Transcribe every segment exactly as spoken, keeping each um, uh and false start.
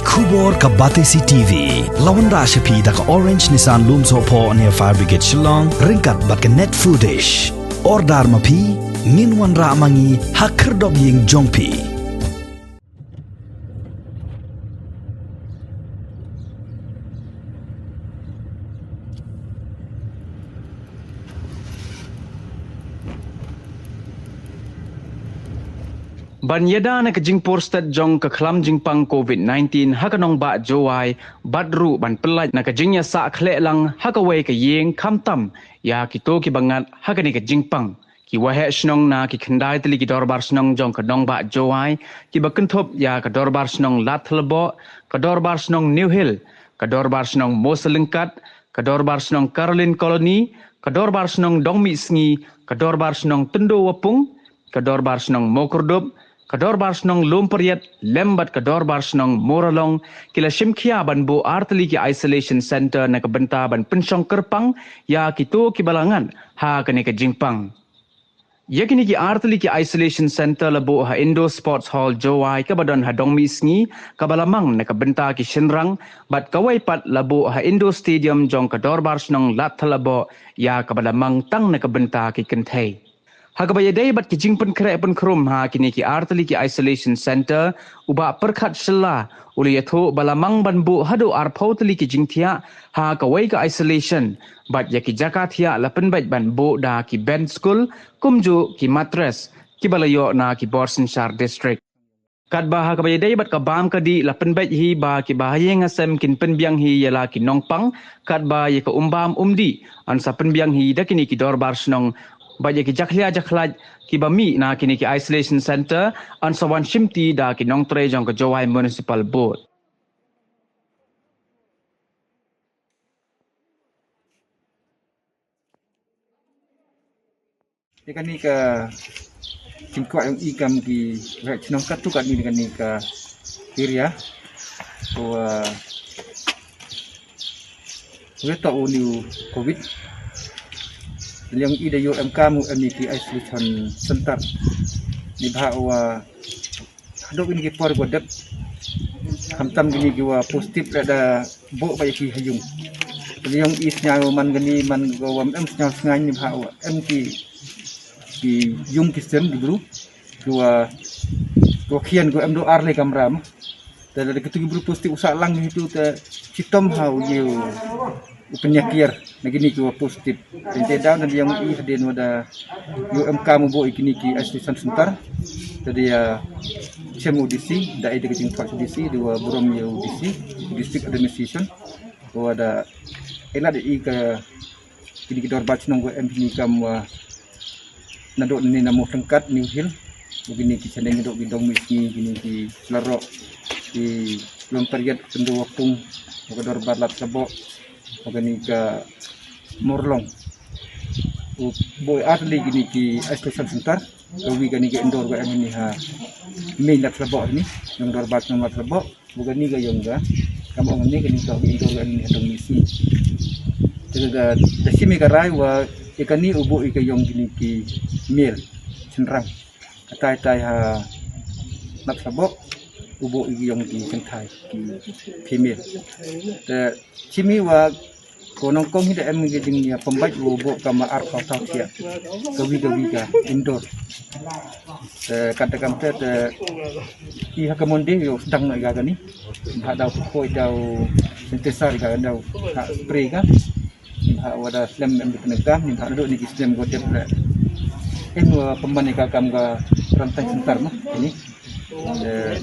Khubor ka Batesi T V la wanrah sha phi da ka Orange Nissan Lumsohphoh near Fire Brigade Shillong ryngkat bad ka Net Foodish. Order ma phi, ngin wanrah ma ngi ha khyrdop ïing jong phi. Ban ïada na ka jingpur stet jong ka khlam jingpang covid nineteen ha ka nongbah Jowai, bad ruh ban pyllait na ka jingïasah khleh lang ha kawei ka ïing khamtam ïa kito kiba ngat ha kane ka jingpang. Ki waheh shnong na ki khyndai tylli ki dorbar shnong jong ka nongbah Jowai, kiba kynthup ïa ka dorbar shnong Ladthadlaboh, ka dorbar shnong New Hill, ka dorbar shnong Mawsynrynkat, ka dorbar shnong Caroline Colony, ka dorbar shnong Dongmihsngi, ka dorbar shnong Tyndowapung, ka dorbar shnong Mawkyrdup, ka dorbar shnong Loompyrïet, lem bad ka dorbar shnong Mawralong, ki la shim khia ban buh ar tylli ki isolation center na ka bynta ban pynshong kyrpang ïa kito kiba la ngat ha kane ka jingpang. Ïa kine ki ar tylli ki isolation center la buh ha Indoor Sports Hall Jowai kaba don ha Dongmihsngi, kaba la mang na ka bynta ki shynrang, bad kawei pat la buh ha Indoor Stadium jong ka dorbar shnong Ladthadlaboh, ïa kaba la mang tang na ka bynta ki kynthei. Ha kaba ïadei bad ki jingpynkhreh pynkhrum ha kine ki ar tylli ki isolation center, u Bah Pyrkhat Shylla u la ïathuh ba la mang ban buh haduh arphew tylli ki jingthiah ha kawei ka isolation, bad ïa ki jaka thiah la pynbeit ban buh da ki bench skul, kumjuh ki mattress kiba la ïoh na ki bor synshar district. Katba ha kaba ïadei bad ka bam ka dih la pynbeit hi ba kiba ha ïing ha sem kin pynbiang hi ïa la ki nongpang, katba ïa ka um bam um dih yn sa pynbiang hi da kine ki dorbar shnong, bad ïa ki jakhlia jakhlait kiba mih na kine ki isolation center yn sa wan shimti da ki nongtrei jong ka Jowai Municipal Board. Ïa kane ka jingkwah jong i kam ki waheh shnong katto katne kane ka area. Ko, uh, waheh to u new covid. Liang i da ïoh em kam u em ïa ki isolation center. Ni bha u, uh, haduh kine ki por ba dep, khamtam kine ki wa positive la da buh ba ïa ki ha ïung. Te ïa ong i sñiaw man kane man ko wa em sñiaw sngaiñ ni bha wa em ki, ki ïung ki sem ki bru ki wa, ki wa khian ko em do ar le kamra ma. Te da kitu ki bru positive u sah lang kitu te chitom ha u ïa u u pynïakier na kine ki wa positive. Te da na ïa ong i hadien wa da ïoh em kam u buh ïa kine ki isolation center. Te da ïa chem u D C, da ai da ka jingthoh D C, da wa burom ïa u D C, District Administration. Wa da ai lad ïa i ka kine ki dorbar shnong wa em kine kam wa naduh ne na Mawryngkat, New Hill, wa kine ki Shaneng, naduh ki Dongmihsngi, kine ki Slarok, ki Loompyrïet, Tyndowapung, wa ka dorbar Ladthadlaboh, wa kane ka Mawralong. U buh ar tylli kine ki isolation center, ka wi kane ka indoor ka em hini ha main Ladthadlaboh hini, jong dorbar shnong Ladthadlaboh. Wa kane ka ïong ka, kam ong ne kane ka wi indoor ka em hini ha Dongmihsngi. Te ka da shim ïa ka rai wa ïa kane u buh ïa ka ïong kine ki male shynrang. Ka tai tai ha Ladthadlaboh u buh ïa ka ïong ki kynthai ki female. Te shim ïa wa ko nyngkong hi da em ki jingïapynbeit u buh kama arphew thaw thiah. Ka wi ka wi ka indoor. Te kat da kam te te i ha ka Monday ïoh sdang noh ïa ka kane. Bha daw pynkhoi daw synthesizer ïa ka daw ha spray ka. Bha wa da slem em di pynka ni bha naduh ni ki slem ko tep le. Em wa pynban ïa ka kam ka quarantine center ma kane. Eh,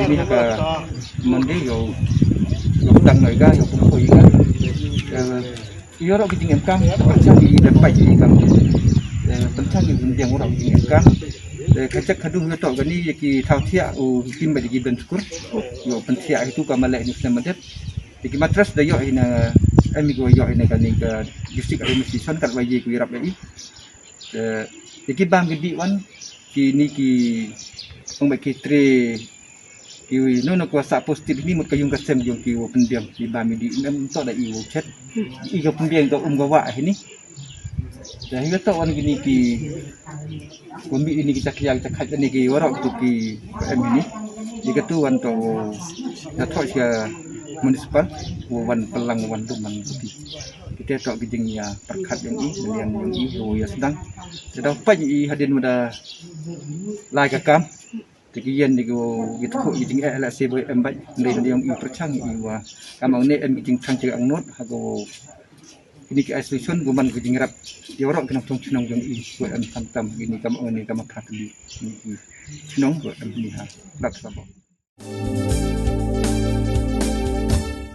ini ka Monday ïoh, ïoh tang noi ka, ïoh pynkhoi ka. Eh, ïoh rok ki jingem kam, pynchang ki da pai ki kam. Eh, pynchang ki jingem rok ki jingem kam. Eh, ka jaka duh ïoh tok kane ïa ki thaw thiah u kim ba ki ben skur. Ïoh pynthiah itu ka maleh ni slem madet. Ïa ki mattress da ïoh ina, em ïa ki wa ïoh ina kane ka district administration kat wa ïa ki rap ïa i. Eh, ïa ki bam ki dih wan kini ki ong ba ki tre ki no no ko sa positive ni mut ka yung ka sem yung ki wa pynbiang ki bam ki dih nem to da i wa chet. I ka pynbiang ka um ka wa hini. Da hi ka to wan kini ki wa mi ini ki chakya ki chakhaj ini ki warok tu ki em ini. Ïa katu wan to da thoh sha municipal, u wan pynlang, u wan lum man kati. Kita to ki jingïa pyrkhat jong i, liang jong i, u ïa sdang. Te da pynïaid i hadien mada lai ka kam. Te ki ïen ni ki, ki tukhu ki jingeh lehse ba em bad, hynrei hynrei jong i pyrchang i wa kam ong ne em ki jingchang jingangnud ha ko kini ki ai solution, ko man ko jingrap ïa waroh ki nongchong chnong jong i, ko em tam tam kini kam ong ne kam pha kali kini ki chnong ko em ni ha rat sabo.